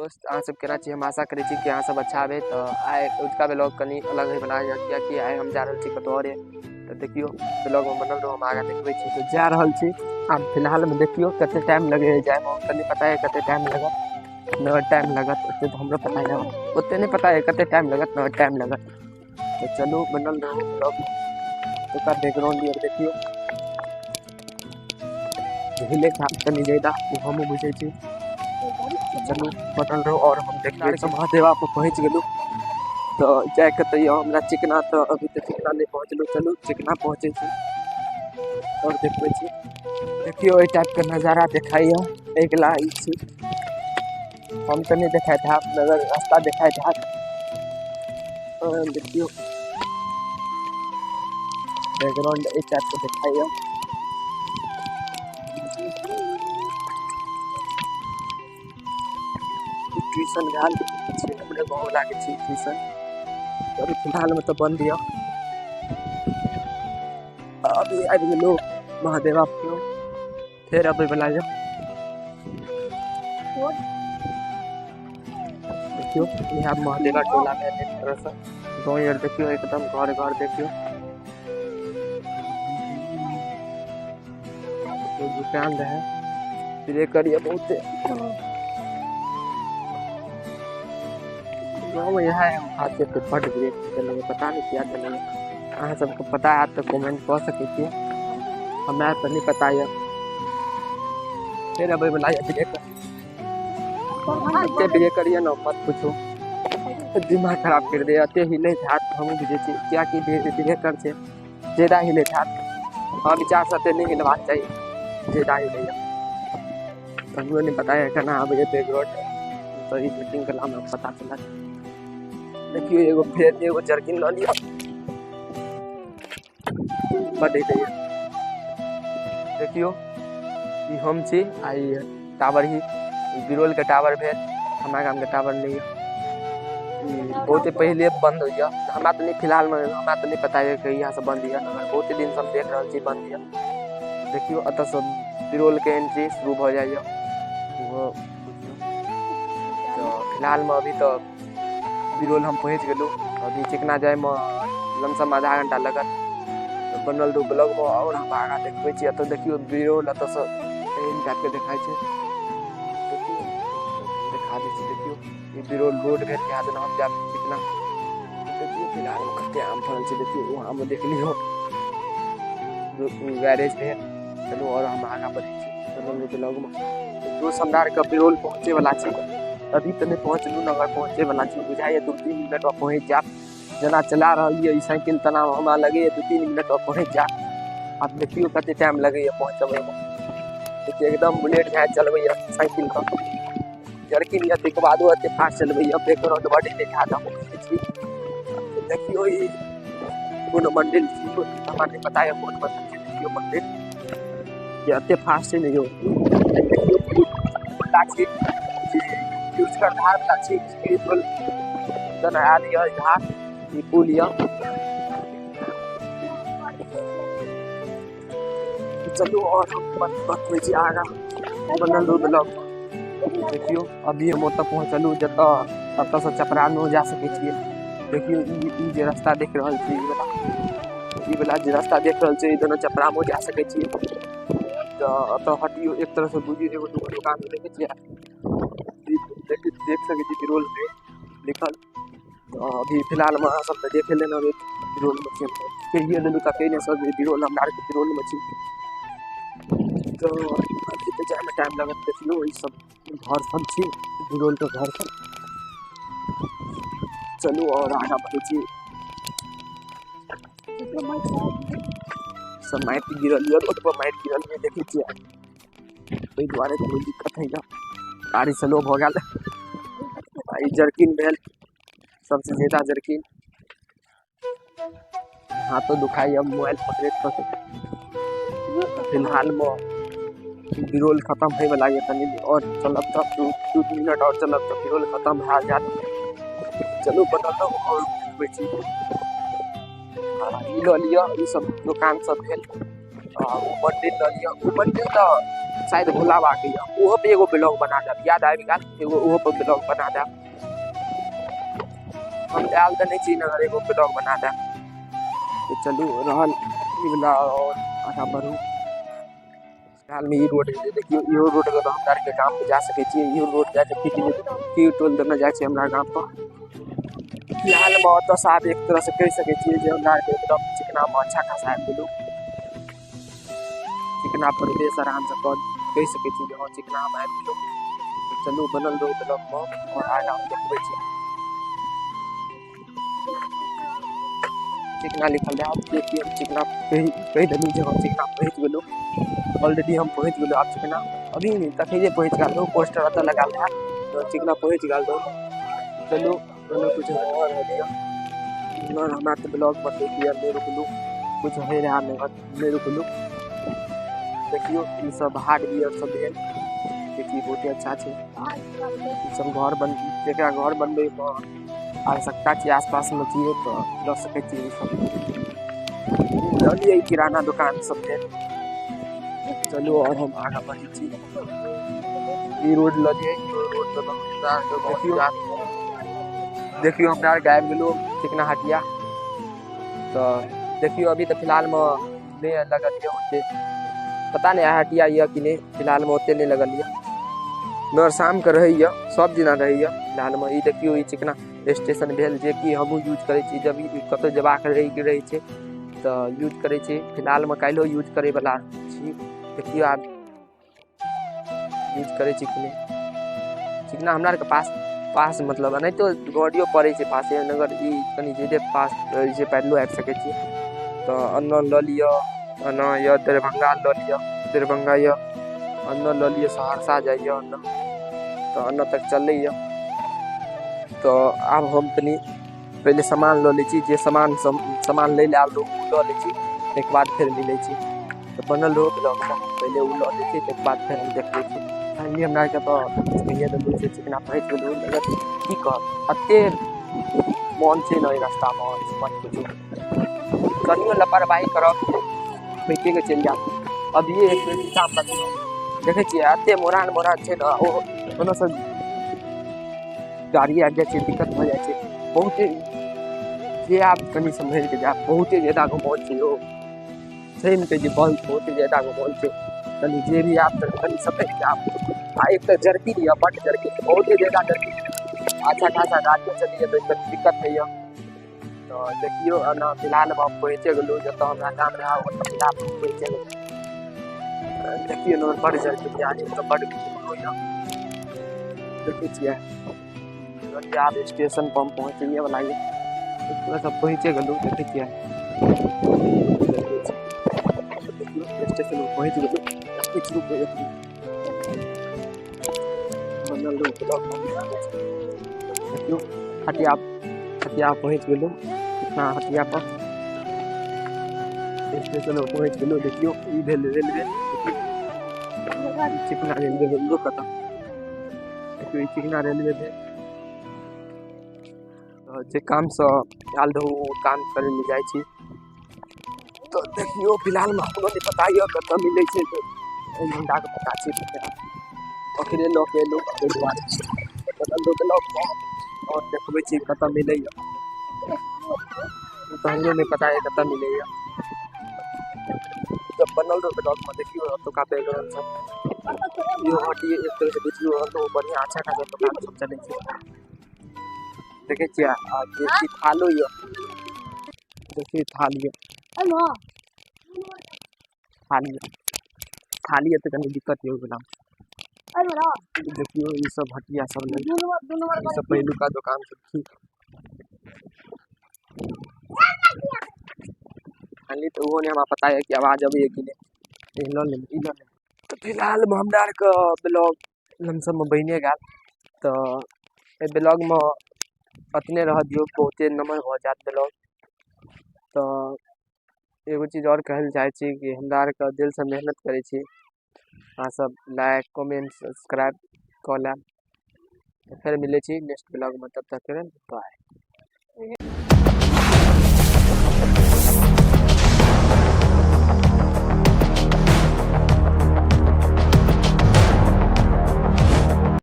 दोस्त अहाँ सब केना छी। हम आशा करै छी कि अहाँ सब अच्छा हेबै। तऽ आइ अजुका ब्लॉग कनि अलग होइवला यऽ, कियाकि आइ हम जा रहल छी कतौ औरे। तऽ देखियौ ब्लॉगमे बनल रहू, हम आगाँ देखबै छी। तऽ जा रहल छी आब फिलहालमे, देखियौ कते टाइम लगैए जाइमे। कनि पता यऽ कते टाइम लागत? नहि टाइम लागत ओते तऽ हमरो पता यऽ, ओते नहि पता यऽ कते टाइम लागत, नहि टाइम लागत। तऽ चलू बनल रहू ब्लॉगमे। ओकर बैकग्राउंड आर देखियौ, हिले हाथ कनि ज्यादा ओ हमहूँ बुझै छी। चलू बनल रहू और हम देखबै छी। महादेवा पर पहुँच गेलहुँ। तऽ जाइके तऽ यऽ हमरा चिकना, तऽ अभी तऽ चिकना नहि पहुँचलहुँ। चलू चिकना पहुँचै छी और देखबै छी। देखियौ एहि टाइपके नजारा देखाइए, अगिला ई छी। हम तऽ नहि देखाइत हैत, मगर रास्ता देखाइत हैत। देखियौ बैकग्राउंड एहि टाइपके देखाइए। ट्यूशन भेल छै, हमरे गाँव लागै छै ट्यूशन। अभी फिलहालमे तऽ बन्द यऽ। अभी आबि गेलहुँ महादेवा, फेर अबै वला यऽ। देखियौ इएह महादेवा टोला भेल एक तरहसँ गाँव आर। देखियौ एकदम घर घर देखियौ दुकान रहै ब्रेकर यऽ बहुते गाँवमे। इएह खासियत बड्ड ब्रेक चलैए, पता नहि किया चलैए। अहाँ सबके पता हैत तऽ कमेंट कऽ सकै छियै, हमरा तऽ नहि पता यऽ। फेर अबै वला यऽ ब्रेकर, एते ब्रेकर यऽ ने मत पूछू, दिमाग खराब करि दैए। एते हिलैत हैत हमहूँ बुझै छी, कियाकि ब्रेकर छै, ज्यादा हिलैत हैत। हाँ विचारसँ एते नहि हिलबाक चाही, ज्यादा हिलैए। हमरो नहि पता यऽ केना आबैए बैकग्राउंड, तऽ ई मीटिंग केला हमरा पता चलल। देखियौ एगो फेर एगो जर्किन लऽ लिअ, बड हिलैए। देखियौ ई हम छी आ ई टावर ही बिरोलके टावर भेल, हमरा गामके टावर नहि यऽ। ई बहुते पहिले बन्द होइए, हमरा तऽ नहि फिलहालमे हमरा तऽ नहि पता यऽ कहियासँ बन्द यऽ, मगर बहुते दिनसँ हम देख रहल छी बन्द यऽ। देखियौ एतऽसँ बिरोलके एंट्री शुरू भऽ जाइए ओहो बुझियौ। तऽ फिलहालमे अभी तऽ बिरोल हम पहुँच गेलहुँ। अभी चिकना जाइमे लमसम आधा घंटा लगत। बनल रहू ब्लॉगमे और हम आगाँ देखबै छी। एतऽ देखियौ बिरोल एतऽसँ एहन टाइपके देखाइ छै, देखियौ देखा दै छी। देखियौ ई बिरोल रोड भेल, इएह जेना हम जायब चिकना। देखियौ फिलहालमे कते आम फड़ल छै, देखियौ ओ आम देख लियौ, गैरेज भेल। चलू और हम आगाँ बढ़ै छी, बनल रहू ब्लॉगमे। दोस्त हमरा आरके बिरोल पहुँचैवला छी, अभी तऽ नहि पहुँचलहुँ, मगर पहुँचैवला छी। बुझाइए 2-3 मिनटमे पहुँच जायब। जेना चला रहल यऽ ई साइकिल तेना हमरा लगैए 2-3 मिनटमे पहुँच जायब। आब देखियौ कते टाइम लगैए पहुँचबैमे। देखियौ एकदम बुलेट भए चलबैए साइकिलके, जर्किन यऽ ताहिके बादो एते फास्ट चलबैए। बैकग्राउंड बड देखा दऽ छी। देखियौ ई कोन मंदिर छी, हमरा नहि पता यऽ कोन मंदिर छै। देखियौ मंदिर जे एते फास्ट छै ने यौ। देखियौ छी यूज कर धार वाला छी, जेना आयल यऽ धार, ई पुल यऽ। चलू और हम बतबै छी आगाँ, बनल रहू ब्लॉग। देखियौ अभी हम ओतऽ पहुँचलहुँ जतऽ एतऽसँ चपरानो जा सकै छियै। देखियौ ई जे रास्ता देख रहल छी, ई वला जे रास्ता देख रहल छी, ई दोनो चपरामो जा सकै छियै। तऽ एतऽ हटियौ एक तरहसँ बुझियौ एगो दूगो दुकान देखै छियै, देख सकै छी बिरोलमे लिखल। तऽ अभी फिलहालमे अहाँ सब तऽ देखे लेने हेबै बिरोलमे छी, कहिए देलहुँ तऽ कहि नहि सब बिरोल हमरा आरके बिरोलमे छी। तऽ अभी तऽ जाइमे टाइम लागत। देखियौ ई सब घर सब छी, बिरोलके घर सब। चलू और आगाँ बढ़ै छी। सब माटि गिरल यऽ, रोड पर माटि गिरल यऽ, देखै छियै, ओहि दुआरे कोनो दिक्कत होइए, गाड़ी स्लो भऽ गेल। ई जर्किन भेल सबसँ ज्यादा जर्किन, हाथो दुखाइए मोबाइल पकड़ैत पकड़ैत। फिलहालमे बिरोल खतम होइवला यऽ, कनि आओर चलब तऽ 2 मिनट आओर चलब तऽ बिरोल खतम भए जायत। चलू बनल रहू और देखबै छी। ई लऽ लिअ, ई सब दोकान सब भेल। आ ओ मंदिर लऽ लिअ, ओ मंदिर तऽ शायद भोला बाबा के यऽ, ओहो पे एगो ब्लॉग बना देब, याद आबि गेल, एगो ओहो पर ब्लॉग बना देब। हम आयल तऽ नहि छी नगर, एगो ब्लॉग बना देब। तऽ चलू रहल ई वला आओर आगाँ बढ़ू। फिलहालमे ई रोड देखियौ, इहो रोड दऽ हमरा आरके गाम पर जा सकै छियै। इहो रोड जाइ छै की टोल दने जाइ छै हमरा गाम पर। फिलहालमे ओतऽसँ आब एक तरहसँ कहि सकै छियै जे हमरा आरके एकदम चिकनामे अच्छा खासा आबि गेलहुँ। चिकना प्रवेश आरामसँ कहि सकै छी जे हँ चिकनामे आबि गेलहुँ। चलू बनल रहू ब्लॉगमे आओर आगाँ हम देखबै छी। चिकना लिखल रहै, देखिए हम चिकना कहि देलहुँ जे हम चिकना पहुँचि गेलहुँ। ऑलरेडी हम पहुँचि गेलहुँ आब चिकना, अभी नहि तखने पहुँचि गेल रहूँ, पोस्टर ओतऽ लगायल रहै तऽ चिकना पहुँचि गेल रहूँ। चलू कोनो किछु भऽ रहल यऽ, हमरा तऽ ब्लॉग बनबैके यऽ, नहि रुकलहुँ, किछु होइ रहै नहि रुकलहुँ। देखियौ ई सब हार्डवेयर सब भेल जेकि बहुते अच्छा छै। ई सब घर बन जकरा घर बनबैमे आवश्यकता छै, आसपासमे छियै तऽ लऽ सकै छियै। ई सब लऽ लिअ, ई किराना दोकान सब भेल। चलू आओर हम आगाँ बढ़ै छी। ई रोड लऽ लिअ, ई रोड देखियौ, देखियौ हमरा आरके आबि गेलहुँ चिकना हटिया। तऽ देखियौ अभी तऽ फिलहालमे नहि लगल यऽ ओते, पता नहि हटिया यऽ कि नहि, फिलहालमे ओते नहि लगल यऽ। मगर शामके रहैए, सब दिना रहैए फिलहालमे। ई देखियौ ई चिकना स्टेशन भेल जेकि हमहूँ यूज करै छी, जब कतहु जेबाक रहै छै तऽ यूज करै छी। फिलहालमे काल्हिओ यूज करैवला छी, देखियौ आब यूज करै छी कि नहि। चिकना हमरा आरके पास पास मतलब एनाहितो गाड़ियो पड़ै छै पासे, अगर ई कनि जादे पास रहै छै पैदलो आबि सकै छी। तऽ एन्ना लऽ लिअ, एना यऽ दरभंगा लऽ लिअ, दरभंगा यऽ एन्ना लऽ लिअ, सहरसा जाइए एन्ना, तऽ एन्ना तक चलैए। तऽ आब हम कनि पहिले सामान लऽ लै छी, जे सामान सामान लै लए आयल रहू ओ लऽ लै छी, ताहिके बाद फेर मिलै छी। तऽ बनल रहू ब्लॉगमे, पहिले ओ लऽ लै छी ताहिके बाद फेर हम देखबै छी। फाइनली हमरा आरके तऽ कहिए देलहुँ से चिकना पहुँचि गेलहुँ। मगर की कहब, एते मोन छै ने एहि रास्तामे, मत पूछू। कनियो लापरवाही करब ठोकिके चलि जायब। अभिये एक बेर पीछामे देखै छियै एते मोड़ान मोड़ान छै ने, ओ ओन्नसँ गाड़ी आबि जाइ छै, दिक्कत भऽ जाइ छै बहुते। जे आब कनि सम्हरिके जायब, बहुते ज्यादा घुमाओल छै यौ, सहीमे कहै छी, बहुते ज्यादा घुमाओल छै। कनि जे भी आयब तऽ कनि सम्हरिके आब। आ एक तऽ जर्किन यऽ, बड्ड जर्किन, बहुते ज्यादा जर्किन, अच्छा खासा गाड़ियो चलैए तऽ कनि दिक्कत होइए। तऽ देखियौ एना फिलहालमे हम पहुँचे गेलहुँ जतऽ हमरा काम रहै, ओतऽ फिलहाल हम पहुँचे गेलहुँ। देखियौ ने बड्ड जर्किन यऽ, तऽ बड्ड होइए। देखै छियै आब स्टेशन पर हम पहुँचैए वला यऽ, एक तरहसँ पहुँचे गेलहुँ। देखै छियै देखियौ स्टेशन पर पहुँच गेलहुँ। किछु रुपये बनल रहू ब्लॉगमे। देखियौ हटिया, हटिया पहुँचि गेलहुँ, इतना हटिया पर स्टेशन पर पहुँचि गेलहुँ। देखियौ ई भेल रेलवे, चिकना रेलवे भेल। कतऽ देखियौ ई चिकना रेलवे भेल। जे कामसँ आयल रहू ओ काम करै लए जाइ छी। तऽ देखियौ फिलहालमे हमरो नहि पता यऽ कतऽ मिलै छै, तऽ एक घंटाके पता छै, ओकरे लऽ के एलहुँ ताहि दुआरे। ब्लॉगमे आओर देखबै छी कतऽ मिलैए, तऽ हमरो नहि पता यऽ कतऽ मिलैए। जब बनल रहू ब्लॉगमे। देखियौ एतुका बैकग्राउंड सब, इहो हटिये एक तरहसँ बुझियौ बढ़िआँ अच्छा खासा दोकान सब चलै छै। देखै छियै आ जे थालो यऽ, देखियौ थाल यऽ, थाली यऽ, थाली यऽ तऽ कनि दिक्कत यऽ ओहि वला। देखियौ ई सब हटिया सब लग, ई सब पहिलुका दोकान सब छी। फाइनली तऽ ओहो नहि हमरा पता यऽ कि आवाज अबैए कि नहि। ई लऽ लेब, ई लऽ लेब। तऽ फिलहालमे हमरा आरके ब्लॉग लमसममे बनिए गेल, तऽ एहि ब्लॉगमे अतने रहऽ दियौ, बहुते नमहर भऽ जायत ब्लॉग। तऽ एगो चीज आओर कहै लए चाहै छी कि हमरा आरके दिलसँ मेहनत करै छी, अहाँ सब लाइक कमेंट सब्सक्राइब कऽ लेब। तऽ फेर मिलै छी नेक्स्ट ब्लॉगमे, तब तक के लेल बाय।